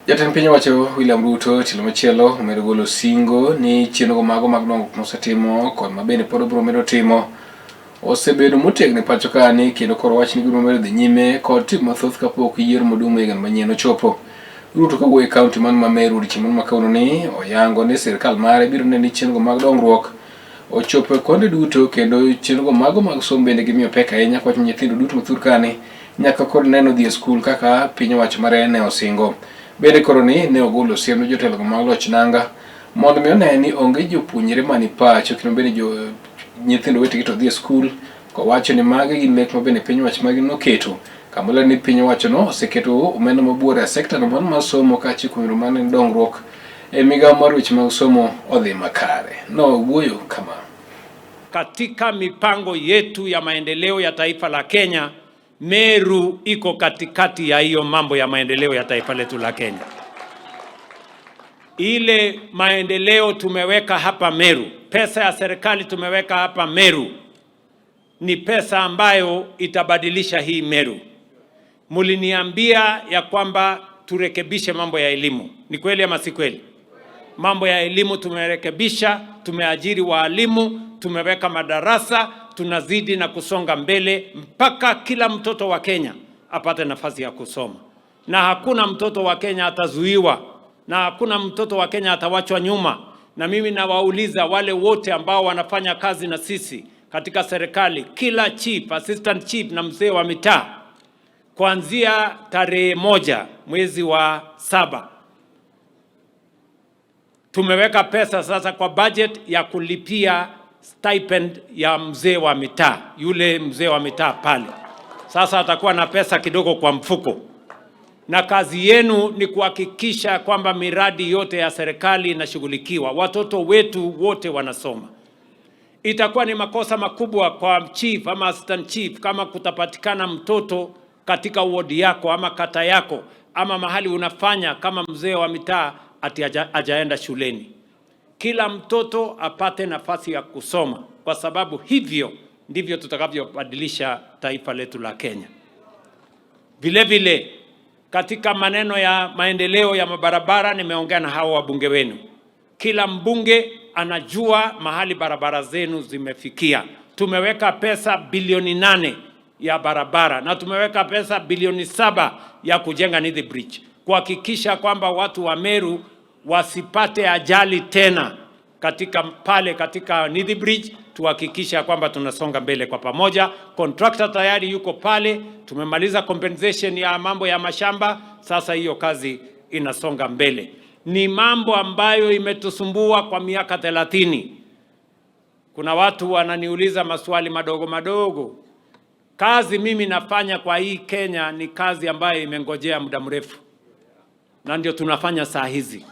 Jatend piny owacho William Ruto tielo machielo omedo golo singo ni chenro mago mag dongruok mosetimo kod ma bende pod obiro medo timo osebedo motegno e pacho kani kendo koro wach ni gibiro medo dhi nyime kod timo mathoth kapok yiero maduong' ma higa manyien ochopo. Ruto kawuoyo e kaunti man ma Meru odiechieng' man ma kawuono ni oyango ni sirkal mare biro neno ni chenro mag dongruok ochopo e konde duto kendo chenro mago mag somo bende gimiyo pek ahinya kwach nyithindo duto ma thur kani nyaka kod neno dhi e skul kaka piny owacho mare ne osingo. Bende koro ni ne ogolo siem ne jotelo mag loch nanga mondo mi one ni onge jopuonjre mani pacho kendo bende jo nyithindo wetegi to dhi e skul kowacho ni magi gin lek ma bende piny owacho magi noketo kamole ni piny owacho no oseketo omenda mabuora e sekta no mar somo kaachiel kuom yore mar dongruok e migawo mar weche mag somo odhi makare. Nowuoyo kama. Katika mipango yetu ya maendeleo ya taifa la Kenya, Meru iko katikati ya hiyo mambo ya maendeleo ya taifa letu la Kenya. Ile maendeleo tumeweka hapa Meru, pesa ya serikali tumeweka hapa Meru, ni pesa ambayo itabadilisha hii Meru. Muliniambia ya kwamba turekebishe mambo ya elimu. Ni kweli ama si kweli? Mambo ya elimu tumerekebisha, tumeajiri waalimu, tumeweka madarasa, tunazidi na kusonga mbele mpaka kila mtoto wa Kenya apate nafasi ya kusoma, na hakuna mtoto wa Kenya atazuiwa, na hakuna mtoto wa Kenya atawachwa nyuma. Na mimi nawauliza wale wote ambao wanafanya kazi na sisi katika serikali, kila chief, assistant chief na mzee wa mitaa, kuanzia tarehe 1 mwezi wa 7 tumeweka pesa sasa kwa budget ya kulipia stipend ya mzee wa mitaa, yule mzee wa mitaa pale. Sasa atakuwa na pesa kidogo kwa mfuko, na kazi yenu ni kuhakikisha kwamba miradi yote ya serikali inashughulikiwa, watoto wetu wote wanasoma. Itakuwa ni makosa makubwa kwa chief ama assistant chief kama kutapatikana mtoto katika wodi yako ama kata yako ama mahali unafanya kama mzee wa mitaa ati hajaenda shuleni. Kila mtoto apate nafasi ya kusoma, kwa sababu hivyo ndivyo tutakavyobadilisha taifa letu la Kenya. Vile vile katika maneno ya maendeleo ya mabarabara, nimeongea na hawa wabunge wenu. Kila mbunge anajua mahali barabara zenu zimefikia. Tumeweka pesa bilioni 8 ya barabara na tumeweka pesa bilioni 7 ya kujenga Nithi Bridge, kuhakikisha kwamba watu wa Meru wasipate ajali tena katika pale katika Nithi Bridge. Tuhakikisha kwamba tunasonga mbele kwa pamoja. Contractor tayari yuko pale, tumemaliza compensation ya mambo ya mashamba, sasa hiyo kazi inasonga mbele. Ni mambo ambayo imetusumbua kwa miaka 30. Kuna watu wananiuliza maswali madogo madogo. Kazi mimi nafanya kwa hii Kenya ni kazi ambayo imengojea muda mrefu, na ndio tunafanya saa hizi.